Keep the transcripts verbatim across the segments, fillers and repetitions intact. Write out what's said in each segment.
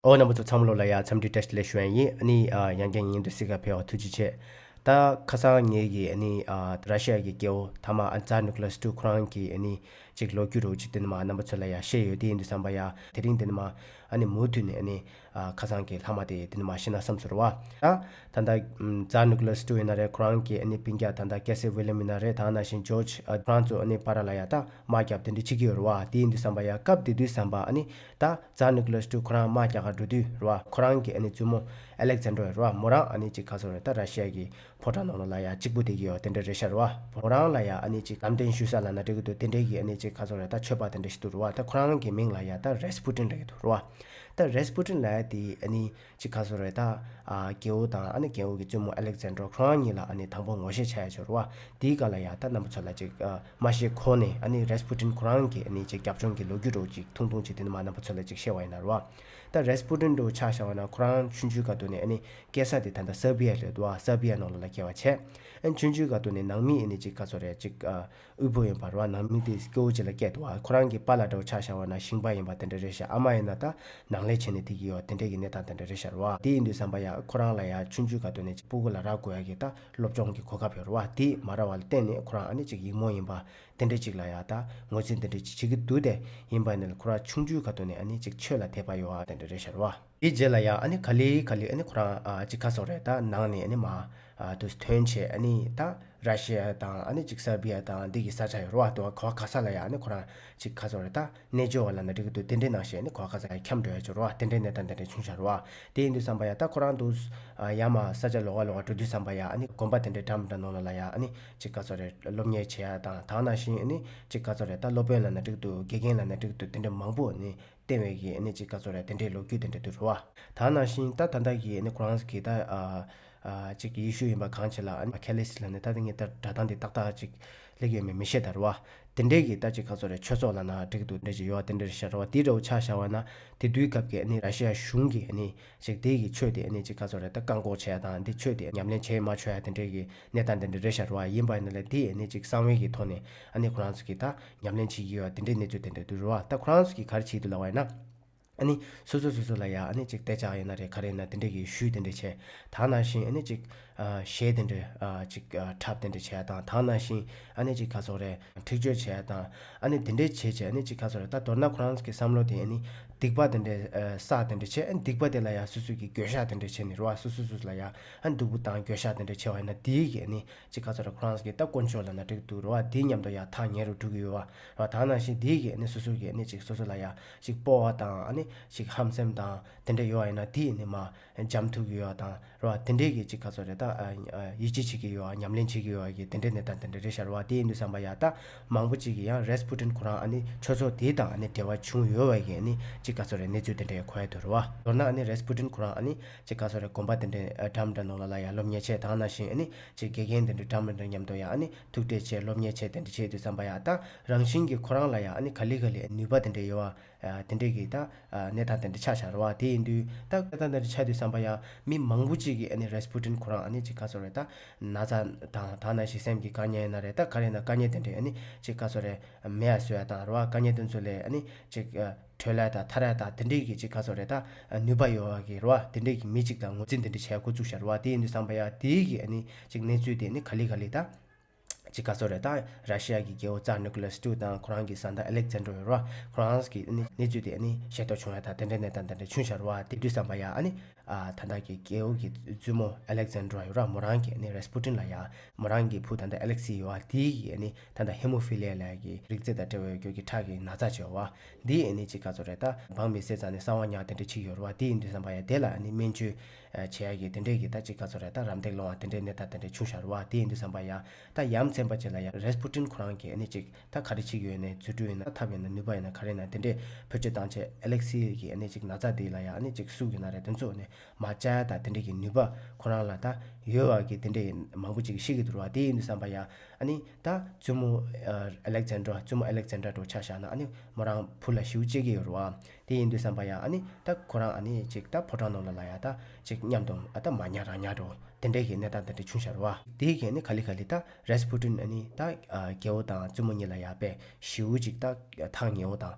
ཨོ་རྣམ་པ་ཚོ་ཚང་མ་ལོ་ལ་ཡ་འཚམས་འདྲི་བཀྲ་ཤིས་བདེ་ལེགས་ཞུ་ཡ་ཡིན། ཨ་ནི་ཨ་ཡང་བསྐྱར་ཉིན་དུ་སི་ཁ་ཕེ་བ་ཐུགས་རྗེ་ཆེ། ད་ཁ་སང་ངེད་ཀྱི་ཨ་ནི་ཨ་ར་ཤི་ཡ་གི་རྒྱལ་པོ་ཐ་མ་ཨ་ཛར་ནི་ཀོ་ལ་སི་ཀྲུའུ་ཁོ་རང་གི་ཨ་ནི་ཅིག་ལོ་རྒྱུས་རོ་ཅིག་དེ་ནི་མ་རྣམ་པ་ཚོ་ལ་ཡ་བཤད་ཡོད། དེ་ཡིན་དུས་ཙམ་པ་ཡ་དེ་རིང་དེ་ནི་མ་ཨ་ནི་མུ་མཐུད་ནས་ཨ་ནི་ཨ་ཁ་སང་གི་ལྷག་མ་དེ་དེ་ནི་མ་བཤད་ན་བསམ་ཚོར་བ། ད་ད་ལྟ་ཨམ་ཛར་ནི་ཀོ་ལ་སི་ཀྲུའུ་ཡིན་ན་རེད། ཁོ་རང་གི་ཨ་ནི་སྤུན་ཀྱག་ད་ལྟ་ཀེ་སེ་ཝི་ལི་ཡམ་ཡིན་ན་རེད། ད་ནང་བཞིན་ཇོར་ཇི་ཨ་ཁོ་རང་ཚོ་ཨ་ནི་བར་ལ་ཡ་ད་དམག་རྒྱབ་དེ་འདྲ་བྱེད་ཀྱི་ཡོད་རེད་བ། དེ་ཡིན་དུས་ཙམ་པ་ཡ་སྐབས་དེ་དུས་ཙམ་པ་ཨ་ནི་ད་ཛར་ནི་ཀོ་ལ་སི་ཀྲུའུ་ཁོ་རང་དམག་རྒྱག་ག་འགྲོ་དུས་རེད་བ། ཁོ་རང་གི་ཨ་ནི་བཙུན་མོ་ཨ་ལེག་ཛན་ཌར་རེད་བ། མོ་རང་ཨ་ནི་ཅིག་ག་ཚོད་རེད། ད་ར་ཤི་ཡ་གི་ཕོ་བྲང་ནང་ལོགས་ལ་ཡ་གཅིག་པུ་བསྡད་ཀྱི་ཡོད་དེ་འདྲ་རེད་ཤག་རེད་བ། མོ་རང་ལ་ཡ་ཨ་ནི་ཅིག་ལམ་སྟོན་ཞུ་ས་ལབ་ན་འགྲིག་གི་འདུག་དེ་འདྲའི་གི་ཨ་ནི་ཅིག་ག་ཚོད་རེད། ད་ཆོས་པ་དེ་འདྲ་ཞིག་འདུག་རེད་བ། ད་ཁོ་རང་གི་མིང་ལ་ཡ་ད་རེ་སི་པུ་ཏིན་རེད་འདུག་རེད་བ། ད་རེ་སི་པུ་ཏིན་ལབ་ཡ་དེ་ཨ་ནི་ཅིག་ག་ཚོད་རེད། ད་ཨ་རྒྱལ་པོ་དང་ཨ་ནི་རྒྱལ་པོ་གི་བཙུན་མོ་ཨ་ལེག་ཛན་ཌར་ཁོ་རང་གཉིས་ལ་ཨ་ནི་དང་པོ་ངོ་ཤེས་བྱ་ཡ་ཅིག་རེད་བ། དེའི་སྐབས་ལ་ཡ་ད་རྣམ་པ་ཚོ་ལ་ཅིག་ཨ་མ་ཤེས་གོང་ནས་ཨ་ནི་རེ་སི་པུ་ཏིན་ཁོ་རང་གི་ཨ་ནི་ཅིག་རྒྱབ་ལྗོངས་ཀྱི་ལོ་རྒྱུས་རོ་ཅིག་ཐུང་ཐུང་ཅིག་དེ་ནི་མ་རྣམ་པ་ཚོ་ལ་ཅིག་བཤད་པ་ཡིན་ན་རེད་བ། ད་རེ་སི་པུ་ཏིན་འདྲ་བོ་ཆ་བཞག་པ་ན་ཁོ་རང་ཆུང་ཆུང་སྐབས་དུས་ནས་ཨ་ནི་སྐྱེས་ས་དེ་ད་ལྟ་སར་བི་ཡ་རེད་འདུག་བ། སར་བི་ཡ་ནང་ལོགས་ལ་སྐྱེས་པ་བྱས། ཨ་ནི་ཆུང་ཆུང་སྐབས་དུས་ནས་ནང་མི་ཨ་ནི་ཅིག་ག་ཚོད་རེད། ཅིག་ཨ་དབུལ་པོ་ཡིན་པ་རེད་བ། ནང་མི་དེ་སྐྱོ་བོ་ཅིག་ལ་སྐྱེས་འདུག་བ། ཁོ་རང་གི་པཱ་ལགས་འདྲ་བོ་ཆ་བཞག་པ་ན་ཞིང་པ་ཡིན་པ་དེ་འདྲ་རེད་ཤག་ཨ་མ་ཡིན་ན་ད་ནང་ལས་བྱས་ནས་བསྡད་ཀྱི་ཡོད་དེ་འདྲ་གི་གནས་སྟངས་དེ་འདྲ་རེད་ཤག་རེད་བ། དེ་ཡིན་དུས་ཙམ་པ་ཡ་ཁོ་རང་ལ་ཡ་ཆུང་ཆུང་སྐབས་དུས་ནས་ཅིག་སྤུ་གུ་ལ་རག་དགོས་ཡ་གི་ད་སློབ་སྦྱོང་གི་གོ་སྐབས་ཡོད་རེད་བ། དེ་མ་རག་པ་ལ་བརྟེན་ནས་ཁོ་རང་ཨ་ནི་ཅིག་ཡིག་རྨོངས་ཡིན་པ་དེ་འདྲ་ཅིག་ལ་ཡ་ད་ངོས་འཛིན་དེ་འདྲ་ཅིག་བྱེད་ཀྱི་འདུག་དེ་ཡིན་པ་ནི་ཁོ་རང་ཆུང་ཆུང་སྐབས་དུས་ནས་ཨ་ནི་ཅིག་ཆོས་ལ་དད་པ་ཡོད་ཨ་དེ་འདྲ་རེད་ཤག་རེད་བ། དེའི་རྗེས་ལ་ཡ་ཨ་ནི་ག་ལེ་ག་ལེ་ཨ་ནི་ཁོ་རང་ཨ་ཅིག་ག་ཚོད་རེད། ད་ནང་ནས་ཨ་ནི་མ་ཨ་དུ་ཐོན་བྱས་ཨ་ནི་ད་ར་ཤི་ཡ་དང་ཨ་ནི་ཅིག་སར་བི་ཡ་དང་འདི་གི་ས་ཆ་ཡོད་རེད་བ། དུ་བ་ག་བ་ག་ས་ལ་ཡ་ཨ་ནི་ཁོ་རང་ཅིག་ག་ཚོད་རེད། ད་རྣལ་འབྱོར་བ་ལབ་ན་འགྲིག་གི་འདུག་དེ་འདྲའི་ནང་བཞིན་ཨ་ནི་ག་བ་ག་ས་ཡ་འཁྱམས་འགྲོ་ཡ་ཅིག་རེད་བ། དེ་འདྲའི་གནས་སྟངས་དེ་འདྲ་བྱུང་ཤག་རེད་བ། དེ་ཡིན་དུས་ཙམ་པ་ཡ་ད་ཁོ་རང་དུ་ཨ་ཡར་མར་ས་ཆ་ལོགས་ཀ་ལོགས་ཀ་འགྲོ་དུས་ཙམ་པ་ཡ་ཨ་ནི་དགོན་པ་དེ་འདྲའི་འདྲ་མི་འདྲ་ནང་ལ་ལ་ཡ་ཨ་ནི་ཅིག་ག་ཚོད་རེད། སློབ་གཉེར་བྱེད་ཡ་དང་ད་ནང་བཞིན་ཨ་ནི་ཅིག་ག་ཚོད་རེད། ད་སློབ་དཔོན་ལབ་ན་འགྲིག་གི་འདུག་དགེ་རྒན་ལབ་ན་འགྲིག་གི་འདུག་དེ་འདྲ་མང་པོ་ཨ་ནི་བསྟེན་པའི་གི་ཨ་ནི་ཅིག་ག་ཚོད་རེད། དེ་འདྲའི་ལོ་རྒྱུས་དེ་འདྲ་འདུག་རེད་བ། ད་ནང་བཞིན་ད་ད་ལྟ་གི་ཨ་ནི་ཁོ་རང་གི་ད་ཨ་ཨ་ཅིག་ཡེ་ཤུ་ཡིན་པ་གང་བྱེད་ལ་ཨ་ནི་ཁེ་ལི་སི་ལབ་ནས་ད་དེ་ངས་ད་སྒྲ་གདངས་དེ་ཏག་ཏག་ཅིག་སླེབས་ཡོད་མེད་མི་ཤེས་ད་རེད་བ། དེ་འདྲའི་གི་ད་ཅིག་ག་ཚོད་རེད། ཆོས་ཚོགས་ལབ་ན་འགྲིག་གི་འདུག་འདྲ་ཅིག་ཡོད་བ། དེ་འདྲ་རེད་ཤག་རེད་བ། དེ་འདྲ་བོ་ཆ་བཞག་པ་ན་དེ་དུས་སྐབས་ཀྱི་ཨ་ནི་ར་ཤི་ཡ་གཞུང་གི་ཨ་ནི་ཅིག་དེ་གི་ཆོས་དེ་ཨ་ནི་ཅིག་ག་ཚོད་རེད། ད་བཀག་འགོག་བྱས་ཡ་དང་དེ་ཆོས་དེ་ཉམས་ལེན་བྱེད་མ་ཆོག་ཡ་དེ་འདྲའི་གི་གནས་སྟངས་དེ་འདྲ་རེད་ཤག་རེད་བ། ཡིན་པ་ཡིན་ན་ལས་དེ་ཨ་ནི་ཅིག་གསང་བའི་གི་ཐོག་ནས་ཨ་ནི་ཁོ་རང་ཚོ་གི་ད་ཉམས་ལེན་བྱེད་ཀྱི་ཡོད་དེ་འདྲའི་གནས་ཚུལ་དེ་འདྲ་འདུག་རེད་བ། ད་ཁོ་རང་ཚོ་གི་ག་རེ་བྱེད་ཀྱི་འདུག་ལབ་པ་ཡིན་ན། ཨ་ནི་སོ་སོ་སོ་སོ་ལ་ཡ་ཨ་ནི་ཅིག་གཏད་འཇགས་ཡིན་ན་རེད། ག་རེ་ཡིན་ན་དེ་འདྲའི་གི་ཞུས་དེ་འདྲ་བྱས། ད་ནང་བཞིན་ཨ་ནི་ཅིག་ཨ་གཞས་དེ་འདྲ་ཨ་ཅིག་ཨ་འཁྲབ་དེ་འདྲ་བྱས་དང་། ད་ནང་བཞིན་ཨ་ནི་ཅིག་ག་ཚོད་རེད། འཁྲིག་སྤྱོད་བྱས་དང་། ཨ་ནི་དེ་འདྲ་བྱས་བྱས་ཨ་ནི་ཅིག་ག་ཚོད་རེད། ད་མདོར་ན་ཁོ་རང་ཚོ་གི་བསམ་བློ་དེ་ཨ་ནི་སྡིག་པ་དེ་འདྲ་ཨ་བསགས་དེ་འདྲ་བྱས། ཨ་ནི་སྡིག་པ་དེ་ལ་ཡ་སོ་སོ་གི་འགྱོད་བཤགས་དེ་འདྲ་བྱས་ནས་རེད་བ། སོ་སོ་སོ་སོ་ལ་ཡ་ཨ་ནི་སྡུག་པོ་དང་འགྱོད་བཤགས་དེ་འདྲ་བྱས་པ་ཡིན་ན་དེའི་གི་ཨ་ནི་ཅིག་ག་ཚོད་རེད། ཁོ་རང་ཚོ་གི་ད་དཀོན་མཆོག་ལབ་ན་འགྲིག་འདུག་རེད་བ། དེའི་མཉམ་དུ་ཡ་ཐག་ཉེ་རུ་འགྲོ་གི་ཡོད་བ་རེད་བ། ད་ནང་བཞིན་དེའི་གི་ཨ་ནི་སོ་སོ་གི་ཨ་ནི་ཅིག་སོ་སོ་ལ་ཡ་ཅིག་སྤོབས་པ་དང་ཨ་ནི་ཅིག་ཧམ་སེམས་དང་དེ་འདྲ་ཡོད་བ་ཡིན་ན་དེ་ཨ་ནི་མ་འཇམ་ཐུབ་ཀྱི་ཡོད་བ་དང་རེད་བ། དེ་འདྲའི་གི་ཅིག་ག་ཚོད་རེད། ད་ཨ་ཨ་ཡིད་ཆེས་བྱེད་ཀྱི་ཡོད་བ། ཉམས་ལེན་བྱེད་ཀྱི་ཡོད་བ་གི་དེ་འདྲའི་གནས་སྟངས་དེ་འདྲ་རེད་ཤག་རེད་བ། དེ་ཡིན་དུས་ཙམ་པ་ཡ་ད་མང་པོ་ཅིག་གི་ཡང་རེ་སི་པུ་ཏིན་ཁོ་རང་ཨ་ནི་ཆོས་ཚོགས་དེ་དང་ཨ་ནི་འབྲེལ་བ་བྱུང་ཡོད་བ་གི་ཨ་ནི་ཅིག་ག་ཚོད་རེད། གནས་ཚུལ་དེ་འདྲ་གོ་ཡ་འདུག་རེད་བ། མདོར་ན་ཨ་ནི་རེ་སི་པུ་ཏིན་ཁོ་རང་ཨ་ནི་ཅིག་ག་ཚོད་རེད། དགོན་པ་དེ་འདྲའི་ཨ་འདྲ་མི་འདྲ་ནང་ལ་ལ་ཡ་སློབ་གཉེར་བྱས། ད་ནང་བཞིན་ཨ་ནི་ཅིག་དགེ་རྒན་དེ་འདྲ་འདྲ་མི་འདྲ་མཉམ་དུ་ཡ་ཨ་ནི་ཐུག་འཕྲད་བྱས། སློབ་གཉེར་བྱས། དེ་འདྲ་བྱས་དུས་ཙམ་པ་ཡ་ད་རང་བཞིན་གྱིས་ཁོ་རང་ལ་ཡ་ཨ་ནི་ག་ལེ་ག་ལེ་ནུས་པ་དེ་འདྲ་ཡོད་བ། ཨ་དེ་འདྲས་ཀྱི་ད་ཨ་གནས་སྟངས་དེ་འདྲ་ཆགས་བཞག་རེད་བ། དེ་ཡིན་དུས་ད་གནས་སྟངས་དེ་འདྲ་ཆགས་དུས་ཙམ་པ་ཡ་མི་མང་པོ་ཅིག་གིས་ཨ་ནི་རེ་སི་པུ་ཏིན་ཁོ་རང་ཨ་ནི་ཅིག་ག་ཚོད་རེད། ད་ན་ཚ་དང་ད་ནང་བཞིན་སེམས་ཀྱི་དཀའ་ངལ་ཡིན་ན་རེད། ད་ག་རེ་ཡིན་ན་དཀའ་ངལ་དེ་འདྲས་ཨ་ནི་ཅིག་ག་ཚོད་རེད། མེད་ཡ་བཟོ་ཡ་དང་རེད་བ། དཀའ་ངལ་དེ་ཚོ་ལས་ཨ་ནི་ཅིག་ཨ་གྲོལ་ཡ་དང་ཐར་ཡ་དང་དེ་འདྲས་ཀྱི་ཅིག་ག་ཚོད་རེད། ད་ཨ་ནུས་པ་ཡོད་བ་གི་རེད་བ། དེ་འདྲས་ཀྱི་མི་ཅིག་དང་ངོས་འཛིན་དེ་འདྲ་བྱེད་ཡ་འགོ་བཙུགས་བཞག་རེད་བ། དེ་ཡིན་དུས་ཙམ་པ་ཡ་དེའི་གི་ཨ་ནི་ཅིག་གནས་ཚུལ་དེ་ཨ་ནི་ག་ལེ་ག་ལེ་ད། ཅིག་ག་ཚོད་རེད། ད་ར་ཤི་ཡ་གི་རྒྱལ་པོ་ཙར་ནི་ཀོ་ལ་སི་ཀྲུའུ་དང་ཁོ་རང་གི་བཟའ་ཟླ་ཨ་ལེག་ཛན་ཌར་ཡོད་རེད་བ། ཁོ་རང་གི་ཨ་ནི་གནས་ཚུལ་དེ་ཨ་ནི་ཤེས་རྟོགས་བྱུང་ཡ་དང་དེ་འདྲའི་གནས་སྟངས་དེ་འདྲ་བྱུང་ཤག་རེད་བ། དེ་དུས་ཙམ་པ་ཡ་ཨ་ནི་ཨ་ད་ལྟ་གི་རྒྱལ་པོ་གི་བཙུན་མོ་ཨ་ལེག་ཛན་ཌར་ཡོད་རེད་བ། མོ་རང་གི་ཨ་ནི་རེ་སི་པུ་ཏིན་ལ་ཡ་མོ་རང་གི་བུ་ད་ལྟ་ཨ་ལེག་སི་ཡོད་བ། དེ་གི་ཨ་ནི་ད་ལྟ་ཧེ་མོ་ཕི་ལི་ཡ་ལབ་ཡ་གི་རིགས་རྫས་དང་འབྲེལ་བའི་རྒྱུ་གི་ཁྲག་གི་ན་ཚ་ཅིག་ཡོད་རེད་བ། འདི་ཨ་ནི་ཅིག་ག་ཚོད་རེད། ད་འབངས་མི་བསད་ཙང་ནས་གསང་བ་ཉར་དེ་འདྲ་ཅིག་ཡོད་རེད་བ། དེ་ཡིན་དུས་ཙམ་པ་ཡ་དེ་ལ་ཨ་ནི་སྨན་བཅོས་བྱེད་ཡ་གི་དེ་འདྲའི་གི་ད་ཅིག་ག་ཚོད་རེད། ད་རམ་འདེགས་སློང་བ་དེ་འདྲའི་གནས་སྟངས་དེ་འདྲ་བྱུང་ཤག་རེད་བ། དེ་ཡིན་དུས་ཙམ་པ་ཡ་ད་ཡ་མཚན་པ་ཅིག་ལ་ཡ་རེ་སི་པུ་ཏིན་ཁོ་རང་གིས་ཨ་ནི་ཅིག་ད་ག་རེ་བྱེད་ཀྱི་ཡོད་ནས་རྫུ་འཕྲུལ་ཡིན་ན་ཐབས་ཡིན་ན་ནུས་པ་ཡིན་ན་ག་རེ་ཡིན་ན་དེ་འདྲའི་བེད་སྤྱོད་བཏང་བྱས་ཨ་ལེག་སི་གི་ཨ་ནི་ཅིག་ན་ཚ་དེ་ལ་ཡ་ཨ་ནི་ཅིག་ཟུག་གི་ན་རེ་དེ་ཚོ་ནས་མ་བཅག་ཡ་ད་དེ་འདྲའི་གི་ནུས་པ་ཁོ་རང་ལ་ད་ཡོད་བ་གི་དེ་འདྲའི་མང་པོ་ཅིག་ཤེས་ཀྱི་འདུག་རེད་བ། དེ་ཡིན་དུས་ཙམ་པ་ཡ་ཨ་ནི་ད་བཙུན་མོ་ཨ་ལེག་ཛན་ཌར་བཙུན་མོ་ཨ་ལེག་ཛན་ཌར་འདྲ་བོ་ཆ་བཞག་ན་ཨ་ནི་མོ་རང་བུ་ལ་ཞེ་པོ་གཅེས་ཀྱི་ཡོད་རེད་བ། དེ་ཡིན་དུས་ཙམ་པ་ཡ་ཨ་ནི་ད་ཁོ་རང་ཨ་ནི་ཅིག་ད་ཕོ་བྲང་ནང་ལ་ལ་ཡ་ད་ཅིག་མཉམ་དུ་ཨ་ད་མ་ཉལ་རང་ཉལ་འགྲོ། དེ་འདྲའི་གི་གནས་སྟངས་དེ་འདྲ་བྱུང་བཞག་རེད་བ། དེའི་གི་ནི་ག་ལེ་ག་ལེ་ད་རེས་པུ་ཏིན་ཨ་ནི་ད་རྒྱལ་པོ་དང་བཙུན་མོ་གཉིས་ལ་ཡ་དཔེ་ཞེ་པོ་ཅིག་ད་ཐག་ཉེ་བོ་དང་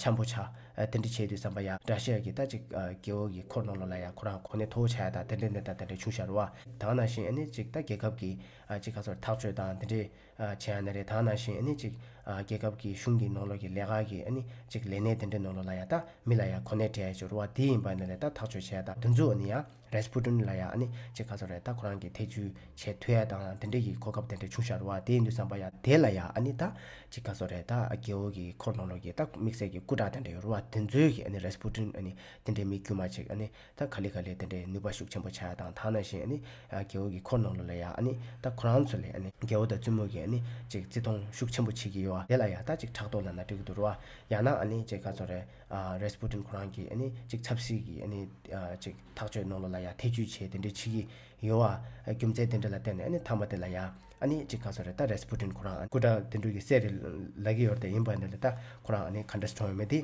འཆམ་པོ་ཆགས། དེ་འདྲ་བྱས་དུས་ཙམ་པ་ཡ་ར་ཤི་ཡ་གི་ད་ཅིག་རྒྱལ་པོ་གི་འཁོར་ནང་ལོགས་ལ་ཡ་ཁོ་རང་གོ་གནས་མཐོ་བོ་ཆགས་ཡ་ད་དེ་འདྲའི་གནས་སྟངས་དེ་འདྲ་བྱུང་བཞག་རེད་བ། ད་ནང་བཞིན་ཨ་ནི་ཅིག་ད་རྒྱལ་ཁབ་ཀྱི་ཨ་ཅིག་ག་ཚོད་ཐག་གཅོད་དང་དེ་འདྲའི་ཨ་བྱས་ཡ་ན་རེད། ད་ནང་བཞིན་ཨ་ནི་ཅིག་ཨ་རྒྱལ་ཁབ་ཀྱི་གཞུང་གི་ནང་ལོགས་ཀྱི་ལས་ཀ་གི་ཨ་ནི་ཅིག་ལས་གནས་དེ་འདྲའི་ནང་ལོགས་ལ་ཡ་ད་མི་ལ་ཡ་གོ་གནས་སྤྲད་ཡ་ཅིག་རེད་བ། དེ་ཡིན་པ་ཡིན་ན་ལས་ད་ཐག་གཅོད་བྱས་ཡ་ད་དེ་ཚོ་ཨ་ནི་ཡ་རེས་པུ་ཏིན་ལ་ཡ་ཨ་ནི་ཅིག་ག་ཚོད་རེད་ད་ཁོ་རང་གི་ཐེ་བྱུས་བྱེད་ཐུབ་ཡ་དང་དེ་འདྲའི་གི་གོ་སྐབས་དེ་འདྲ་བྱུང་བཞག་རེད་བ། དེ་ཡིན་དུས་ཙམ་པ་ཡ་དེ་ལ་ཡ་ཨ་ནི་ད་ཅིག་ག་ཚོད་རེད་ད་རྒྱལ་པོ་གི་འཁོར་ནང་ལོགས་ཀྱི་ད་དམིགས་བསལ་གྱི་སྐུ་དྲག་དེ་འདྲ་ཡོད་རེད་བ། དེ་ཚོའི་གི་ཨ་ནི་རེས་པུ་ཏིན་ཨ་ནི་དེ་འདྲའི་མི་དཀྱུས་མ་ཅིག་ཨ་ནི་ད་ག་ལེ་ག་ལེ་དེ་འདྲའི་ནུས་པ་ཤུགས་ཆེན་པོ་ཆགས་ཡ་དང་། ད་ནང་བཞིན་ཨ་ནི་རྒྱལ་པོ་གི་འཁོར་ནང་ལོགས་ལ་ཡ་ཨ་ནི་ད་ཁོ་རང་ཚོ་ལས་ཨ་ནི་རྒྱལ་པོ་དང་བཙུན་མོ་གི་ཨ་ནི་ཅིག་བརྩི་མཐོང་ཤུགས་ཆེན་པོ་བྱེད་ཀྱི་ཡོད་བ། དེ་ལ་ཡ་ད་ཅིག་ཕྲག་དོག་ལབ་ན་འགྲིག་གི་འདུག་རེད་བ། ཡང་ན་ཨ་ནི་ཅིག་ག་ཚོད་རེད། ཨ་རེས་པུ་ཏིན་ཁོ་རང་གིས་ཨ་ནི་ཅིག་ཆབ་སྲིད་ཀྱི་ཨ་ནི་ཨ་ཅིག་ཐག་གཅོད་ནང་ལོགས་ལ་ཡ་ཐེ་བྱུས་བྱས་དེ་འདྲ་བྱེད་ཀྱི་ཡོད་བ། རྒྱུ་མཚན་དེ་འདྲ་ལ་བརྟེན་ནས་ཨ་ནི་མཐའ་མ་དེ་ལ་ཡ་ཨ་ནི་ཅིག་ག་ཚོད་རེད་ད་རེས་པུ་ཏིན་ཁོ་རང་སྐུ་དྲག་དེ་འདྲ་གི་སྲས་རེད་ལབ་ཀྱི་ཡོད་རེད། དེ་ཡིན་པ་ཡིན་ན་ད་ཁོ་རང་ཨ་ནི་ག་འདྲ་གྲོངས་ཡོད་མེད་དེ།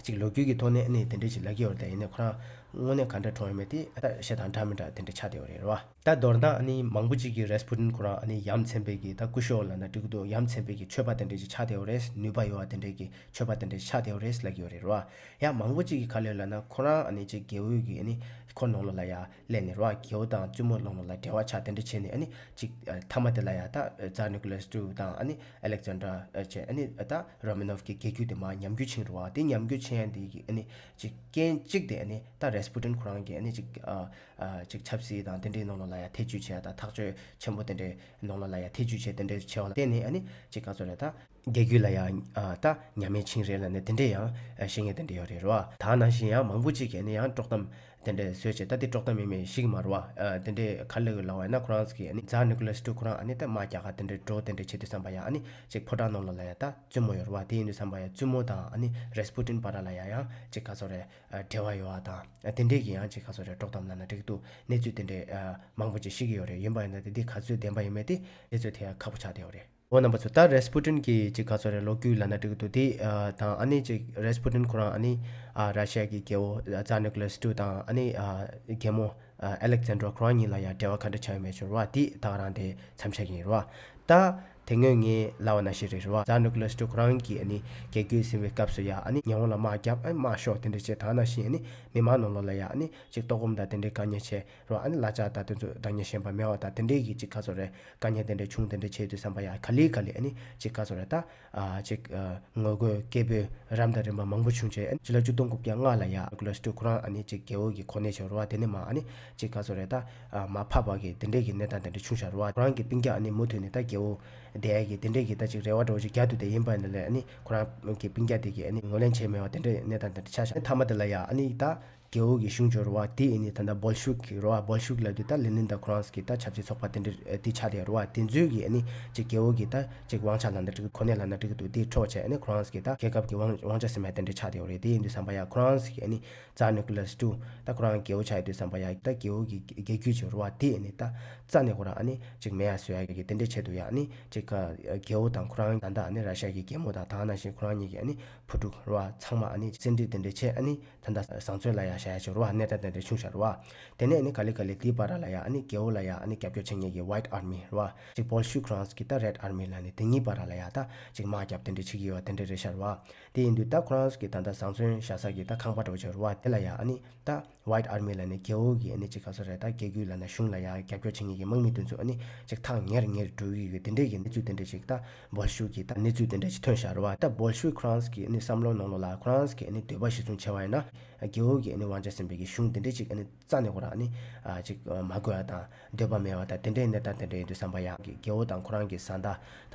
ཅིག་ལོ་རྒྱུས་ཀྱི་ཐོག་ནས་ཨ་ནི་དེ་འདྲ་ཅིག་ལབ་ཀྱི་ཡོད་རེད། ཡིན་ནའི་ཁོ་རང་དངོས་གནས་ག་འདྲ་གྲོངས་ཡོད་མེད་དེ་ད་བཤད་སྟངས་འདྲ་མི་འདྲ་དེ་འདྲ་ཆགས་བསྡད་ཡོད་རེད་རེད་བ། ད་མདོར་ན་ཨ་ནི་མང་པོ་ཅིག་གིས་རེས་པུ་ཏིན་ཁོ་རང་ཨ་ནི་ཡ་མཚན་པའི་གི་ད་སྐུ་ཞབས་ལབ་ན་འགྲིག་གི་འདུག་ཡ་མཚན་པའི་གི་ཆོས་པ་དེ་འདྲ་ཅིག་ཆགས་བསྡད་ཡོད་རེད། ནུས་པ་ཡོད་པ་དེ་འདྲ་གི་ཆོས་པ་དེ་འདྲ་ཆགས་བསྡད་ཡོད་རེད་ལབ་ཀྱི་ཡོད་རེད་རེད་བ། ཡང་མང་པོ་ཅིག་གིས་ག་ལབ་ལབ་ན་ཁོ་རང་ཨ་ནི་ཅིག་རྒྱལ་པོའི་གི་ཨ་ནི་འཁོར་ནང་ལོགས་ལ་ཡ་སླེབས་ནས་རེད་བ། རྒྱལ་པོ་དང་བཙུན་མོ་ནང་ལོགས་ལ་འབྲེལ་བ་ཆགས་དེ་འདྲ་བྱས་ནས་ཨ་ནི་ཅིག་ཨ་མཐའ་མ་དེ་ལ་ཡ་ད་ཛར་ནི་ཀོ་ལེས་ཊུ་དང་ཨ་ནི་ཨ་ལེག་ཛན་ཌར་ཨ་བྱས་ཨ་ནི་ད་རོ་མ་ནོབ་ཀྱི་རྒྱལ་རྒྱུད་དེ་མར་ཉམས་རྒུད་ཕྱིན་རེད་བ། དེ་ཉམས་རྒུད་ཕྱིན་ཡ་འདི་གི་ཨ་ནི་ཅིག་རྐྱེན་གཅིག་དེ་ཨ་ནི་ད་རེས་པུ་ཏིན་ཁོ་རང་གིས་ཨ་ནི་ཅིག་ཨ་ཨ་ཅིག་ཆབ་སྲིད་དང་དེ་འདྲའི་ནང་ལོགས་ལ་ཡ་ཐེ་བྱུས་བྱས་ཡ་ད་ཐག་གཅོད་ཆེན་པོ་དེ་འདྲའི་ནང་ལོགས་ལ་ཡ་ཐེ་བྱུས་བྱས་དེ་འདྲའི་བྱས་པ་ལ་བརྟེན་ནས་ཨ་ནི་ཅིག་ག་ཚོད་རེད་ད། རྒྱལ་རྒྱུད་ལ་ཡང་ཨ་ད་ཉམས་ཉེས་ཕྱིན་རེད་ལབ་ནས་དེ་འདྲས་ཡང་ཨ་བཤད་མཁན་དེ་འདྲས་ཡོད་རེད་རོ། ད་ནང་བཞིན་ཡང་མང་པོ་ཅིག་གིས་ནི་ཡང་དཀྲོག་གཏམ་དེ་འདྲས་བཟོས་བྱས། ད་དེ་དཀྲོག་གཏམ་ཡིན་མིན་ཤེས་ཀྱི་མ་རེད་བ། ཨ་དེ་འདྲས་ག་རེ་ལབ་ཡོད་ལབ་པ་ཡིན་ན། ཁོ་རང་ཚོ་གིས་ནི་ཛར་ནི་ཀོ་ལེས་ཊུ་ཁོ་རང་ཨ་ནི་ད་དམག་རྒྱག་ག་དེ་འདྲས་འགྲོ་དེ་འདྲས་བྱེད་དུས་ཙམ་པ་ཡང་ཨ་ནི་ཅིག་ཕོ་བྲང་ནང་ལོགས་ལ་ཡང་ད་བཙུན་མོ་ཡོད་རེད་བ། དེ་ཡིན་དུས་ཙམ་པ་ཡང་བཙུན་མོ་དང་ཨ་ནི་རེས་པུ་ཏིན་བར་ལ་ཡང་ཡང་ཅིག་ག་ཚོད་རེད། ཨ་འབྲེལ་བ་ཡོད་པ་དང་། ཨ་དེ་འདྲས་ཀྱི་ཡང་ཅིག་ག་ཚོད་རེད། དཀྲོག་གཏམ་ལབ་ན་འགྲིག་འདུག་གནས་ཚུལ་དེ་འདྲས་ཨ་མང་པོ་ཅིག་ཤེས་ཀྱི་ཡོད་རེད། ཡིན་པ་ཡིན་ན་དེ་འདི་ག་ཚོད་བདེན་པ་ཡིན་མིན་དེ་དེ་ཚོ་ཐད་ཁག་པོ་ཆགས་བསྡད་ཡོད་རེད། འོ་རྣམ་པ་ཚོ། ད་རེས་པུ་ཏིན་གྱི་ཅིག་ག་ཚོད་རེད། ལོ་རྒྱུས་ལབ་ན་འགྲིག་གི་འདུག་དེ་ཨ་དང་ཨ་ནི་ཅིག་རེས་པུ་ཏིན་ཁོ་རང་ཨ་ནི་ཨ་ར་ཤི་ཡ་གི་རྒྱལ་པོ་ཨ་ཛར་ནི་ཀོ་ལེས་ཊུ་དང་ཨ་ནི་ཨ་རྒྱལ་མོ་ཨ་ཨ་ལེག་ཛན་ཌར་ཁོ་རང་གཉིས་ལ་ཡང་འབྲེལ་བ་ག་འདྲ་ཆགས་ཡོད་མེད་ཅིག་རེད་བ། དེ་ད་ག་རང་དེ་མཚམས་བཞག་གི་ཡིན་རེད་བ། ད་དེ་སྔོན་ངས་ལབ་པ་ནང་བཞིན་རེད་རེད་བ། ཛར་ནི་ཀོ་ལེས་ཊུ་ཁོ་རང་གིས་ཨ་ནི་རྒྱལ་རྒྱུད་ཟིན་པའི་སྐབས་སུ་ཡང་ཨ་ནི་ཉི་ཧོང་ལ་དམག་བརྒྱབ། ཨ་ནི་དམག་ཤོར་དེ་འདྲ་བྱས། ད་ནང་བཞིན་ཨ་ནི་མི་མང་ནང་ལོགས་ལ་ཡང་ཨ་ནི་ཅིག་ལྟོགས་སྐོམ་དང་དེ་འདྲའི་དཀའ་ངལ་བྱས། རོ། ཨ་ནི་གླ་ཆ་དང་དེ་ཚོ་འདང་ངེས་ཤེས་པ་མེད་པ་དང་དེ་འདྲའི་གི་ཅིག་ག་ཚོད་རེད། དཀའ་ངལ་དེ་འདྲའི་བྱུང་། དེ་འདྲའི་བྱས་དུས་ཙམ་པ་ཡ་ག་ལེ་ག་ལེ་ཨ་ནི་ཅིག་ག་ཚོད་རེད། ད་ཨ་ཅིག་ཨ་ངོ་རྒོལ་སྐད་འབོད་རབ་དང་རིམ་པ་མང་པོ་བྱུང་བྱས། ཨ་ནི་སྤྱི་ལོ་ཆིག་སྟོང་དགུ་བརྒྱ་ལྔ་ལ་ཡ་ཀོ་ལེས་ཊུ་ཁོ་རང་ཨ་ནི་ཅིག་རྒྱལ་པོ་གི་གོ་གནས་བྱས། རོ། ཨ་དེ་ནས་མ་ཨ་ནི་ཅིག་ག་ཚོད་རེད། ད་ཨ་མར་ཕབ་པ་གི་དེ་འདྲའི་གི་གནས་སྟངས་དེ་འདྲ་བྱུང་བཞག། རོ། ཨ་ཁོ་རང་གི་སྤུན་ཀྱག་ཨ་ནི་མུ་མཐུད་ནས་ད་རྒྱལ་པོ་བསྡད་ཡ་གི་དེ་འདྲའི་གི་ད་ཅིག་རེ་བ་འདྲ་བོ་ཅིག་རྒྱག་འདུག་དེ་ཡིན་པ་ཡིན་ན་ལས་ཨ་ནི་ཁོ་རང་གི་སྤུན་ཀྱག་དེ་གིས་ཨ་ནི་ངོས་ལེན་བྱས་མེད་པ་དེ་འདྲའི་གནས་སྟངས་དེ་འདྲ་ཆགས་བཞག། མཐའ་མ་དེ་ལ་ཡ་ཨ་ནི་ད་རྒྱལ་པོ་གི་གཞུང་བྱོན། རོ། བ་དེ་ཨ་ནི་ད་ལྟ་བོལ་ཤུག་གི། རོ། བ་བོལ་ཤུག་ལབ་དུས་ད་ལེ་ནིན་དང་ཁོ་རང་གི་ད་ཆབ་སྲིད་ཚོགས་པ་དེ་འདྲ་དེ་ཆགས་བསྡད་ཡོད། རོ། བ་དེ་ཚོའི་གི་ཨ་ནི་ཅིག་རྒྱལ་པོ་གི་ད་ཅིག་དབང་ཆ་ལབ་ན་འགྲིག་གི་འདུག་གོ་གནས་ལབ་ན་འགྲིག་གི་འདུག་དེ་འཕྲོག་བྱས། ཨ་ནི་ཁོ་རང་གི་ད་རྒྱལ་ཁབ་ཀྱི་དབང་དབང་ཆ་ཟེར་མཁན་དེ་འདྲ་ཆགས་བསྡད་ཡོད་རེད། དེ་ཡིན་དུས་ཙམ་པ་ཡ་ཁོ་རང་གི་ཨ་ནི་ཛར་ནི་ཀོ་ལེས་ཊུ་ད་ཁོ་རང་རྒྱལ་པོ་ཆགས་ཡོད་དུས་ཙམ་པ་ཡ་ད་རྒྱལ་པོ་གི་རྒྱལ་རྒྱུད་ཀྱི། རོ། བ་དེ་ཨ་ནི་ད་རྩ་ནས་ཁོ་རང་ཨ་ནི་ཅིག་མེད་ཡ་བཟོ་ཡ་གི་དེ་འདྲའི་ཆེད་དུ་ཡ་ཨ་ནི་ཅིག་རྒྱལ་པོ་དང་ཁོ་རང་ད་ལྟ་ཨ་ནི་ར་ཤ་ཡ་གི་རྒྱལ་མོ་དང་ད་ག་ནང་བཞིན་ཁོ་རང་གཉིས་ཀྱི་ཨ་ནི་བུ་ཕྲུག། རོ། བ་ཚང་མ་ཨ་ནི་བཙན་ཁྲིད་དེ་འདྲ་བྱས། ཨ་ནི་ད་ལྟ་བཟང་བཙོན་ལ་ཡ་བཞག་ཡ་ཅིག། རོ། བ་གནས་སྟངས་དེ་འདྲ་བྱུང་བཞག། རོ། བ་དེ་ནས་ཨ་ནི་ག་ལེ་ག་ལེ་དེའི་བར་ལ་ཡ་ཨ་ནི་རྒྱལ་པོ་ལ་ཡ་ཨ་ནི་རྒྱབ་སྐྱོར་བྱེད་མཁན་གྱི་ཝའིཊ་ཨར་མི། རོ། བ་ཅིག་བོལ་ཤུག་ཁོ་རང་གི་ད་རེཌ་ཨར་མི་ལབ་ནས་དེ་གཉིས་བར་ལ་ཡ་ད་ཅིག་དམག་རྒྱབ་དེ་འདྲ་བྱེད་ཀྱི་ཡོད་པ་དེ་འདྲ་རེད་ཤག། རོ། བ་དེ་ཡིན་དུས་ད་ཁོ་རང་ཚོ་གི་ད་ལྟ་བཟང་བཙོན་བཞག་ས་གི་ད་ཁང་པ་འདྲ་བོ་ཅིག། རོ། བ་དེ་ལ་ཡ་ཨ་ནི་ད་ཝའིཊ་ཨར་མི་ལབ་ནས་རྒྱལ་པོ་གི་ཨ་ནི་ཅིག་ག་ཚོད་རེད། ད་རྒྱལ་རྒྱུད་ལབ་ན་གཞུང་ལ་ཡ་རྒྱབ་སྐྱོར་བྱེད་མཁན་གྱི་དམག་མི་དེ་ཚོ་ཨ་ནི་ཅིག་ཐག་ཉེར་ཉེར་འགྲོ་གི་ཡོད། དེ་འདྲའི་གི་གནས་ཚུལ་དེ་འདྲ་ཅིག་ད་བོལ་ཤུག་གི་ད་གནས་ཚུལ་དེ་འདྲ་ཅིག་ཐོན་ཤག། རོ། བ་ད་བོལ་ཤུག་ཁོ་རང་ཚོ་གི་ཨ་ནི་བསམ་བློ་ནང་ལོགས་ལ་ཁོ་རང་ཚོ་གི་ཨ་ནི་འདོད་པ་གཞིར་བཟུང་བྱས་པ་ཡིན་ན་རྒྱལ་པོ་གི་ཨ་ནི་དབང་ཆ་ཟིན་པའི་གི་གཞུང་དེ་འདྲ་ཅིག་ཨ་ནི་རྩ་ནས་ཁོ་རང་ཨ་ནི་ཨ་ཅིག་མ་དགོས་པ་དང་འདོད་པ་མེད་པ་དང་དེ་འདྲའི་གནས་སྟངས་དེ་འདྲ་ཡིན་དུས་ཙམ་པ་ཡ་གི་རྒྱལ་པོ་དང་ཁོ་རང་གི་བཟའ་ཟླ་ད་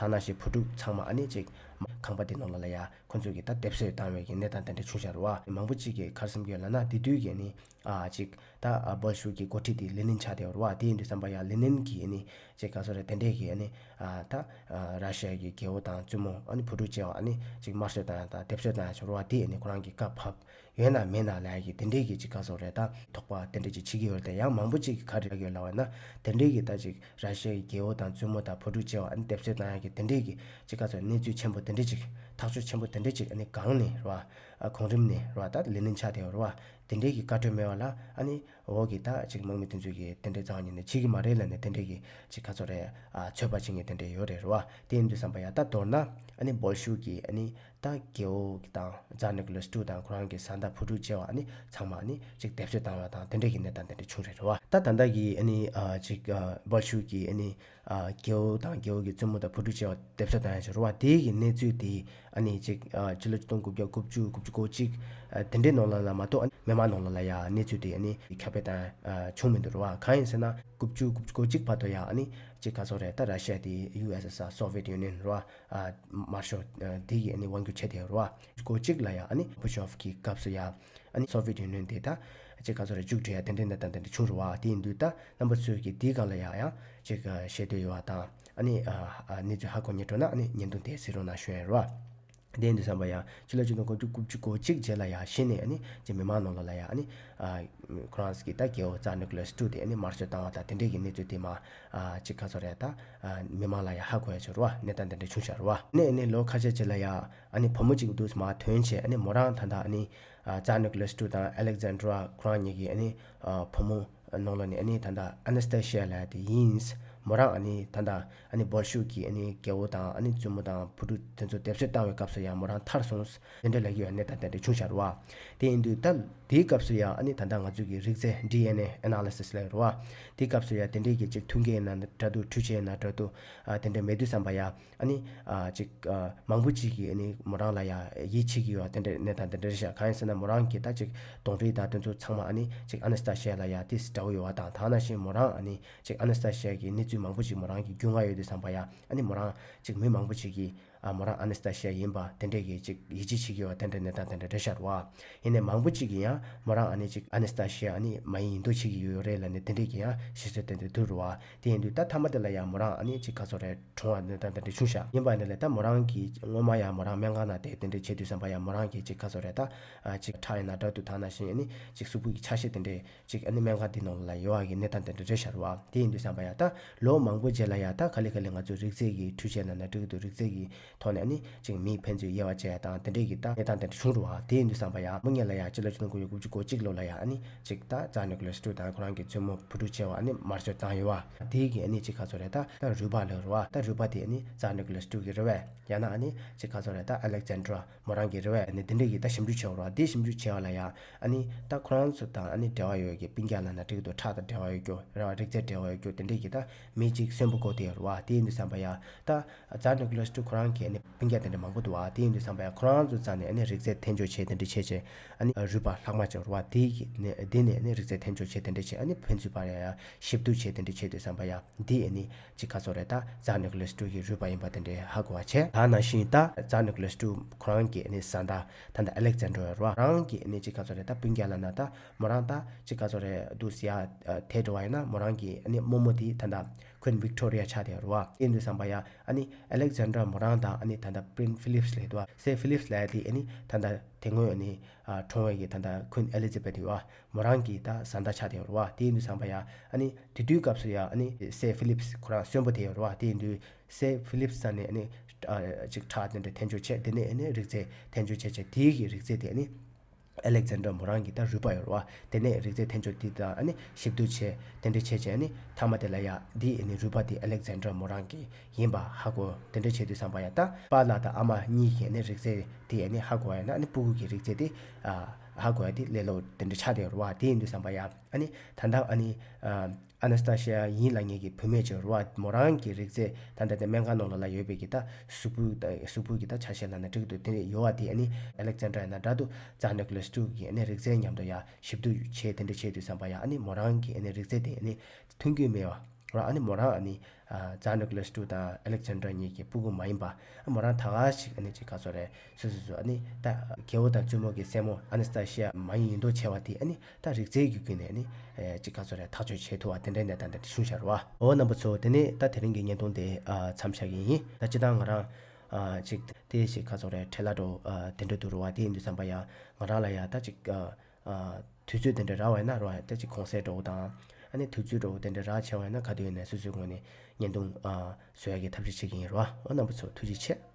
ནང་བཞིན་བུ་ཕྲུག་ཚང་མ་ཨ་ནི་ཅིག་ཁང་པ་དེ་ནང་ལོགས་ལ་ཡ་ཁོ་ཚོས་ཀྱིས་ད་སྡེབ་གསོད་བཏང་བའི་གི་གནས་སྟངས་དེ་འདྲ་བྱུང་བཞག། རོ། བ་མང་པོ་ཅིག་གིས་ག་རེ་བསམ་གྱི་ཡོད་ལབ་ན། དེ་དུས་ཀྱི་ནི་ཨ་ཅིག་ད་ཨ་བོལ་ཤུག་གི་འགོ་ཁྲིད་དེ་ལེ་ནིན་ཆགས་བསྡད་ཡོད་རེད་བ། དེ་ཡིན་དུས་ཙམ་པ་ཡ་ལེ་ནིན་གྱིས་ནི་ཅིག་ག་ཚོད་རེད། དེ་འདྲས་ཀྱི་ནི་ཨ་ད་ཨ་ར་ཤི་ཡ་གི་རྒྱལ་པོ་དང་བཙུན་མོ་ཨ་ནི་བུ་ཕྲུག་བཅས་པ་ཨ་ནི་ཅིག་དམར་གསོད་བཏང་ཡ་དང་སྡེབ་གསོད་བཏང་ཡ་ཅིག་རེད་བ། དེ་ནི་ཁོ་རང་གིས་བཀའ་ཕབ་ཡོད་ན་མེད་ན་ལབ་ཡ་གི་དེ་འདྲས་ཀྱི་ཅིག་ག་ཚོད་རེད། ད་དོགས་པ་དེ་འདྲས་ཅིག་བྱེད་ཀྱི་ཡོད་རེད། དེ་ཡང་མང་པོ་ཅིག་གིས་ག་རེ་ལབ་ཀྱི་ཡོད་ལབ་པ་ཡིན་ན། དེ་འདྲས་ཀྱི་ད་ཅིག་ར་ཤི་ཡའི་རྒྱལ་པོ་དང་བཙུན་མོ་དང་བུ་ཕྲུག་བཅས་པ་ཨ་ནི་སྡེབ་གསོད་བཏང་ཡག་གི་དེ་འདྲས་ཀྱི་ཅིག་ག་ཚོད་གནས་ཚུལ་ཆེན་པོ་དེ་འདྲས་ཅིག་ཐག་གཅོད་ཆེན་པོ་དེ་འདྲས་ཅིག་ཨ་ནི་སྒང་ནས་རེད་བ། ཨ་གོང་རིམ་ནས་རེད་བ། ད་ལེ་ནིན་ཆགས་བསྡད་ཡོད་རེད་བ། དེ་འདྲས་ཀྱི་བཀའ་འཁྲོལ་མེད་པ་ལ་ཨ་ནི་ འོག་གི་ད་ཅིག་དམག་མི་དེ་ཚོས་ཀྱི་དེ་འདྲའི་རྩ་བ་ཉིད་ནས་བྱེད་ཀྱི་མ་རེད་ལབ་ནས་དེ་འདྲའི་གི་ཅིག་ག་ཚོད་རེད། ཨ་ཚོད་དཔག་བྱེད་མཁན་དེ་འདྲ་ཡོད་རེད་རེད་བ། དེ་ཡིན་དུས་ཙམ་པ་ཡ་ད་མདོར་ན་ཨ་ནི་བོལ་ཤུ་གི་ཨ་ནི་ད་རྒྱལ་པོ་དང་ཛར་ནི་ཀོ་ལོ་སི་ཀྲུ་དང་ཁོ་རང་གི་བཟའ་ཟླ་བུ་ཕྲུག་བཅས་པ་ཨ་ནི་ཚང་མ་ཨ་ནི་ཅིག་སྡེབ་གསོད་བཏང་བ་དང་དེ་འདྲ་གི་གནས་སྟངས་དེ་འདྲ་བྱུང་རེད་རེད་བ། ད་ད་ལྟ་གི་ཨ་ནི་ཨ་ཅིག་ཨ་བོལ་ཤུ་གི་ཨ་ནི་ཨ་རྒྱལ་པོ་དང་རྒྱལ་པོ་གི་བཙུན་མོ་དང་བུ་ཕྲུག་བཅས་པ་སྡེབ་གསོད་བཏང་ཡ་ཅིག་རེད་བ། དེ་གི་གནས་ཚུལ་དེ་ཨ་ནི་ཅིག་ཨ་ཕྱི་ལོ་ཆིག་སྟོང་དགུ་བརྒྱ་དགུ་བཅུ་དགུ་བཅུ་གོ་གཅིག་ཨ་དེ་འདྲའི་ནང་ལ་ལ་མ་གཏོགས་ཨ་ནི་མི་མང་ནང་ལ་ལ་ཡ་གནས་ཚུལ་དེ་ཨ་ནི་ཁྱབ་སྤེལ་བཏང་ཨ་བྱུང་མི་འདུག་རེད་བ། གང་ཡིན་ཟེར་ན་དགུ་བཅུ་དགུ་བཅུ་གོ་གཅིག་བར་དུ་ཡ་ཨ་ནི་ཅིག་ག་ཚོད་རེད། ད་ར་ཤི་ཡ་དེ་ཡུ་ཨེས་ཨེས་ཨར་སོ་ཝི་ཡེཊ་ཡུ་ནི་ཡན་རེད་བ། ཨ་དམར་ཤོག་ཨ་དེ་གི་ཨ་ནི་དབང་སྒྱུར་བྱས་དེ་རེད་བ། དགུ་བཅུ་གོ་གཅིག་ལ་ཡ་ཨ་ནི་ཁུ་ཤོབ་ཀྱི་སྐབས་སུ་ཡ་ཨ་ནི་སོ་ཝི་ཡེཊ་ཡུ་ནི་ཡན་དེ་ད་ཅིག་ག་ཚོད་རེད། མཇུག་སྒྲིལ་ཡ་དེ་འདྲའི་གནས་སྟངས་དེ་འདྲ་བྱུང་རེད་བ། དེ་ཡིན་དུས་ད་རྣམ་པ་ཚོས་ཀྱི་དེའི་སྒང་ལ་ཡ་ཡང་ཅིག་ཨ་ཤེས་འདོད་ཡོད་བ་དང་ཨ་ནི་ཨ་ཨ་གནས་ཚུལ་ཧ་གོ་སྙིང་བྲོ་ན་ཨ་ནི་བརྙན་ཐུང་དེ་གཟིགས་རོགས་གནང་ཞུ་ཡ་རེད་བ། དེ་ཡིན་དུས་ཙམ་པ་ཡ་ཕྱི་ལོ་ཆིག་སྟོང་དགུ་བརྒྱ་དགུ་བཅུ་གོ་གཅིག་རྗེས་ལ་ཡ་གཞི་ནས་ཨ་ནི་ཅིག་མི་མང་ནང་ལོགས་ལ་ཡ་ཨ་ནི་ཨ་ཁོ་རང་གི་ད་རྒྱལ་པོ་ཛར་ནི་ཀོ་ལོ་སི་ཀྲུ་དེ་ཨ་ནི་དམར་གསོད་བཏང་བ་དང་དེ་འདྲས་ཀྱི་གནས་ཚུལ་དེ་མ་ཨ་ཅིག་ག་ཚོད་རེད། ད་ཨ་མི་མང་ལ་ཡ་ཧ་གོ་ཡ་ཅིག་རེད་བ། གནས་སྟངས་དེ་འདྲ་བྱུང་བཞག་རེད་བ། ནས་ཨ་ནི་ལོ་ཁ་ཤས་རྗེས་ལ་ཡ་ཨ་ནི་བུ་མོ་གཅིག་འདུག་མ་ཐོན་བྱས་ཨ་ནི་མོ་རང་ད་ལྟ་ཨ་ནི་ཨ་ཛར་ནི་ཀོ་ལོ་སི་ཀྲུ་དང་ཨ་ལེག་ཛན་ཌྲ་ཁོ་རང་གཉིས་ཀྱི་ཨ་ནི་ཨ་བུ་མོ་ནང་ལོགས་ནས་ཨ་ནི་ད་ལྟ་ཨ་ན་སྟ་ཤི་ཡ་ལབ་ཡ་དེ་ཡིན། མོ་རང་ཨ་ནི་ད་ལྟ་ཨ་ནི་བོལ་ཤུ་གི་ཨ་ནི་རྒྱལ་པོ་དང་ཨ་ནི་བཙུན་མོ་དང་བུ་ཕྲུག་དེ་ཚོ་སྡེབ་གསོད་བཏང་བའི་སྐབས་སུ་ཡང་མོ་རང་ཐར་སོང་། དེ་འདྲ་ལབ་ཀྱི་ཡོད་གནས་སྟངས་དེ་འདྲ་བྱུང་བཞག་རེད་བ། དེ་ཡིན་དུས་ད་དེའི་སྐབས་སུ་ཡང་ཨ་ནི་ད་ལྟ་ང་ཚོ་གི་རིགས་རྫས་ཌི་ཨེན་ཨེ་ཨེ་ན་ལི་སིས་ལབ་ཡོད་རེད་བ། དེའི་སྐབས་སུ་ཡང་དེ་འདྲའི་གི་ཅིག་མཐུན་རྐྱེན་ཡིན་ན་འདྲ་འདུག་འཕྲུལ་ཆས་ཡིན་ན་འདྲ་འདུག་ཨ་དེ་འདྲ་མེད་དུས་ཙམ་པ་ཡ་ཨ་ནི་ཨ་ཅིག་ཨ་མང་པོ་ཅིག་གིས་ཨ་ནི་མོ་རང་ལ་ཡ་ཡིད་ཆེས་ཀྱི་ཡོད་པ་དེ་འདྲ་གནས་སྟངས་དེ་འདྲ་རེད་ཤག་གང་ཡིན་ཟེར་ན་མོ་རང་གི་ད་ཅིག་གདོང་རིས་དང་དེ་ཚོ་ཚང་མ་ཨ་ནི་ཅིག་ཨ་ན་སྟ་ཤི་ཡ་ལ་ཡ་ཏིས་འདྲ་བོ་ཡོད་པ་དང་། དེ་ནང་བཞིན་མོ་རང་ཨ་ནི་ཅིག་ཨ་ན་སྟ་ཤི་ཡ་གི་གནས་ཚུལ་མང་པོ་ཅིག་མོ་རང་གི་རྒྱུས་མངའ་ཡོད་དུས་ཙམ་པ་ཡ་ཨ་ནི་མོ་རང་ཅིག་མི་མང་པོ་ཅིག་གིས་ཨ་མོ་རང་ཨ་ན་སྟ་ཤི་ཡ་ཡིན་པ་དེ་འདྲས་ཀྱི་ཅིག་ཡིད་ཆེས་བྱེད་ཀྱི་ཡོད་པ་དེ་འདྲ་གནས་སྟངས་དེ་འདྲ་རེད་ཤག་རེད་བ། ཡིན་ནའི་མང་པོ་ཅིག་གིས་ཡང་མོ་རང་ཨ་ནི་ཅིག་ཨ་ན་སྟ་ཤི་ཡ་ཨ་ནི་མ་ཡིན་ཡིན་མདོག་བྱེད་ཀྱི་ཡོད་རེད་ལབ་ནས་དེ་འདྲས་ཀྱི་ཡང་བཤད་སྲོལ་དེ་འདྲ་འདུག་རེད་བ། དེ་ཡིན་དུས་ད་མཐའ་མ་དེ་ལ་ཡང་མོ་རང་ཨ་ནི་ཅིག་ག་ཚོད་རེད། གྲོངས་པ་གནས་སྟངས་དེ་འདྲ་བྱུང་ཤག་ཡིན་པ་ཡིན་ནའི་ད་མོ་རང་གིས་སྔོན་མ་ཡང་མོ་རང་སྨན་ཁང་ནང་བསྡད་དེ་འདྲ་བྱེད་དུས་ཙམ་པ་ཡང་མོ་རང་གིས་ཅིག་ག་ཚོད་རེད། ད་ཨ་ཅིག་ཁྲག་ཡིན་ན་འདྲ་འདུག་དེ་ནང་བཞིན་ཨ་ནི་ཅིག་གཟུགས་པོ་གི་ཆ་ཤས་དེ་འདྲས་ཅིག་ཨ་ནི་སྨན་ཁང་འདི་ནང་ལ་ཡོད་པ་གི་གནས་སྟངས་དེ་འདྲ་རེད་ཤག་རེད་བ། དེ་ཡིན་དུས་ཙམ་པ་ཡ་ད་ལོ་མང་པོ་རྗེས་ལ་ཡ་ད་ག་ལེ་ག་ལེ་ང་ཚོ་རིགས་རྫས་ཀྱི་འཕྲུལ་ཆས་ལབ་ན་འགྲིག་གི་འདུག་རིགས་རྫས་ཀྱི་ཐོག་ནས་ཨ་ནི་ཅིག་མིའི་ཕན་ཚུན་དབྱེ་བ་བྱས་ཡ་དང་དེ་འདྲས་ཀྱི་ད་གནས་སྟངས་དེ་འདྲ་བྱུང་རེད་བ། དེ་ཡིན་དུས་ཙམ་པ་ཡ་དངོས་གནས་ལ་ཡ་ཕྱི་ལོ་ཆིག་སྟོང་དགུ་བརྒྱ་དགུ་བཅུ་གོ་གཅིག་ལོ་ལ་ཡ་ཨ་ནི་ཅིག་ད་ཛར་ནི་ཀོ་ལོ་སི་ཀྲུ་དང་ཁོ་རང་གི་བཙུན་མོ་བུ་ཕྲུག་བཅས་པ་ཨ་ནི་དམར་གསོད་བཏང་ཡོད་བ། དེ་གི་ཨ་ནི་ཅིག་ག་ཚོད་རེད། ད་ད་རུས་པ་ལབ་རེད་བ། ད་རུས་པ་དེ་ཨ་ནི་ཛར་ནི་ཀོ་ལོ་སི་ཀྲུ་གི་རེད་པས། ཡང་ན་ཨ་ནི་ཅིག་ག་ཚོད་རེད། ད་ཨ་ལེག་ཛན་ཌྲ་མོ་རང་གི་རེད་པས། ཨ་ནི་དེ་འདྲས་ཀྱི་ད་ཞིབ་འཇུག་བྱས་པ་རེད་བ། དེ་ཞིབ་འཇུག་བྱས་པ་ལ་ཡ་ཨ་ནི་ད་ཁོ་རང་ཚོ་དང་ཨ་ནི་འབྲེལ་བ་ཡོད་ཀྱི་སྤུན་ཀྱག་ལབ་ན་འགྲིག་གི་འདུག་ཁྲག་དང་འབྲེལ་བ་ཡོད་རྒྱུ་རེད་བ། རིགས་རྫས་འབྲེལ་བ་ཡོད་རྒྱུ་དེ་འདྲས་ཀྱི་ད་མི་གཅིག་གསོན་པོ་བཀོད་དེ་ཡོད་རེད་བ། དེ་ཡིན་དུས་ཙམ་པ་ཡ་ད་ཛར་ནི་ཀོ་ལོ་སི་ཀྲུ་ཁོ་རང་གི་ཨ་ནི་སྤུན་ཀྱག་དེ་འདྲ་མང་པོ་འདུག་བ། དེ་ཡིན་དུས་ཙམ་པ་ཡ་ཁོ་རང་ཚོ་རྩ་ནས་ཨ་ནི་རིགས་རྫས་འཐེན་འཇོག་བྱས་དེ་འདྲ་བྱས་བྱས་ཨ་ནི་རུས་པ་ལྷག་མ་ཅིག་རེད་བ། དེ་གི་ནས་དེ་ནས་ཨ་ནི་རིགས་རྫས་འཐེན་འཇོག་བྱས་དེ་འདྲ་བྱས་ཨ་ནི་ཕན་ཚུན་བར་ཡ་ཞིབ་བསྡུར་བྱས་དེ་འདྲ་བྱས་དུས་ཙམ་པ་ཡ་འདི་ཨ་ནི་ཅིག་ག་ཚོད་རེད། ད་ཛར་ནི་ཀོ་ལོ་སི་ཀྲུ་གི་རུས་པ་ཡིན་པ་དེ་འདྲའི་ཧ་གོ་བ་བྱས། ད་ནང་བཞིན་ད་ཛར་ནི་ཀོ་ལོ་སི་ཀྲུ་ཁོ་རང་གི་ཨ་ནི་བཟའ་ཟླ་ད་ལྟ་ཨ་ལེག་ཛན་ཌྲ་ཡོད་རེད་བ། རང་གི་ཨ་ནི་ཅིག་ག་ཚོད་རེད། ད་སྤུན་ཀྱག་ལབ་ན་ད་མོ་རང་ད་ཅིག་ག་ཚོད་རེད་འདུག་ཟེར་ཡ་དེ་འགྲོ་བ་ཡིན་ན་མོ་རང་གི་ཨ་ནི་རྨོ་མོ་དེ་ད་ལྟ་ཀུན་ཝིག་ཊོ་རི་ཡ་ཆགས་བསྡད་ཡོད་རེད་བ། དེ་ཡིན་དུས་ཙམ་པ་ཡ་ཨ་ནི་ཨ་ལེག་ཛན་ཌྲ་མོ་རང་དང་ཨ་ནི་ད་ལྟ་པྲིན་ཕི་ལིབ་སི་ལབ་འདུག་བ། སེར་ཕི་ལིབ་སི་ལབ་ཡ་དེ་ཨ་ནི་ད་ལྟ་དེ་སྔོན་ཨ་ནི་ཨ་གྲོངས་པའི་གི་ད་ལྟ་ཀུན་ཨེ་ལི་ཛ་བེཐ་ཡོད་བ། མོ་རང་གི་ད་བཟའ་ཟླ་ཆགས་བསྡད་ཡོད་རེད་བ། དེ་ཡིན་དུས་ཙམ་པ་ཡ་ཨ་ནི་དེ་དུས་སྐབས་སུ་ཡ་ཨ་ནི་སེར་ཕི་ལིབ་སི་ཁོ་རང་གསོན་པོ་བསྡད་ཡོད་རེད་བ། དེ་ཡིན་དུས་སེར་ཕི་ལིབ་སི་རྩ་ནས་ཨ་ནི་ཨ་ཅིག་ཁྲག་དེ་འདྲ་འཐེན་འཇོག་བྱས། དེ་ནས་ཨ་ནི་རིགས་རྫས་འཐེན་འཇོག་བྱས་བྱས་དེའི་གི་རིགས་རྫས་དེ་ཨ་ནི་ཨ་ལེག་ཛན་ཌྲ་མོ་རང་གི་ད་རུས་པ་ཡོད་རེད་བ། དེ་ནས་རིགས་རྫས་འཐེན་འཇོག་དེ་དང་ཨ་ནི་ཞིབ་བསྡུར་བྱས་དེ་འདྲ་བྱས་བྱས་ཨ་ནི་མཐའ་མ་དེ་ལ་ཡ་འདི་ཨ་ནི་རུས་པ་དེ་ཨ་ལེག་ཛན་ཌྲ་མོ་རང་གི་ཡིན་པ་ཧ་གོ། དེ་འདྲ་བྱས་དུས་ཙམ་པ་ཡ་ད་པཱ་ལགས་དང་ཨ་མ་གཉིས་ཀྱི་ཨ་ནི་རིགས་རྫས་དེ་ཨ་ནི་ཧ་གོ་བ་ཡིན་ན་ཨ་ནི་སྤུ་གུ་གི་རིགས་རྫས་དེ་ཨ་ཧ་གོ་ཡ་དེ་ལས་སླ་པོ་དེ་འདྲ་ཆགས་བསྡད་ཡོད་རེད་བ། དེ་ཡིན་དུས་ཙམ་པ་ཡ་ཨ་ནི་ད་ལྟ་ཨ་ནི་ཨ་ཨ་ན་སྟ་ཤི་ཡ་ཡིན་ལབ་མཁན་གྱི་བུད་མེད་ཅིག་རེད་བ། མོ་རང་གི་རིགས་རྫས་ད་ལྟ་དེ་སྨན་ཁང་ནང་ལོགས་ལ་ཡོད་པའི་གི་ད་གཟུགས་པོ་ད་གཟུགས་པོ་གི་ད་ཆ་ཤས་ལབ་ན་འགྲིག་གི་འདུག་དེ་འདྲ་ཡོད་བ། དེ་ཨ་ནི་ཨ་ལེག་ཛན་ཌྲ་ཡིན་ན་འདྲ་འདུག་ཛར་ནི་ཀོ་ལོ་སི་ཀྲུ་གི་ཨ་ནི་རིགས་རྫས་མཉམ་དུ་ཡ་ཞིབ་བསྡུར་བྱས་དེ་འདྲ་བྱས་དུས་ཙམ་པ་ཡ་ཨ་ནི་མོ་རང་གི་ཨ་ནི་རིགས་རྫས་དེ་ཨ་ནི་མཐུན་རྐྱེན་མེད་པ་ར། ཨ་ནི་མོ་རང་ཨ་ནི་ཨ་ཛར་ནི་ཀོ་ལོ་སི་ཀྲུ་དང་ཨ་ལེག་ཛན་ཌྲ་གཉིས་ཀྱི་སྤུ་གུ་མ་ཡིན་པ། ཨ་མོ་རང་ད་ག་ཞིག་ཨ་ནི་ཅིག་ག་ཚོད་རེད། སོ་སོ་སོ་ཨ་ནི་ད་རྒྱལ་པོ་དང་བཙུན་མོ་གི་སྲས་མོ་ཨ་ན་སྟ་ཤི་ཡ་མ་ཡིན་ཡིན་མདོག་བྱས་པ་དེ་ཨ་ནི་ད་རིགས་རྫས་ཀྱི་བརྒྱུད་ནས་ཨ་ནི་ཨེ་ཅིག་ག་ཚོད་རེད་ཐག་གཅོད་བྱེད་ཐུབ་པ་དེ་འདྲའི་གནས་སྟངས་དེ་འདྲ་བྱུང་བཞག་རེད་བ། འོ་རྣམ་པ་ཚོ། དེ་ནས་ད་དེ་རིང་གི་བརྙན་ཐུང་དེ་ཨ་མཚམས་བཞག་གི་ཡིན། ད་སྤྱིར་བཏང་ང་རང་ཨ་ཅིག་དེ་ཞིག་ག་ཚོད་རེད་ཁྲེལ་ལ་འགྲོ་ཨ་དེ་འདྲ་འདུག་རེད་བ། དེ་ཡིན་དུས་ཙམ་པ་ཡ་ང་རང་ལ་ཡ་ད་ཅིག་ཨ། ཨ་དུས་ཚོད་དེ་འདྲ་རག་པ་ཡིན་ན་རོ། ཨ་ད་ཅིག་གུང་སེང་འདྲ་བོ་དང་། ཨ་ནི་དུས་ཚོད་འདྲ་བོ་དེ་འདྲ་རག་བྱུང་བ་ཡིན་ན་ག་དུས་ཡིན་ནའི་སོ་སོའི་ངོས་ནས་བརྙན་ཐུང་ཨ་བཟོ་ཡག་གི་ཐབས་ཤེས་བྱེད་ཀྱི་ཡིན་རོ། འོ་རྣམ་པ་ཚོ་ཐུགས་རྗེ་ཆེ།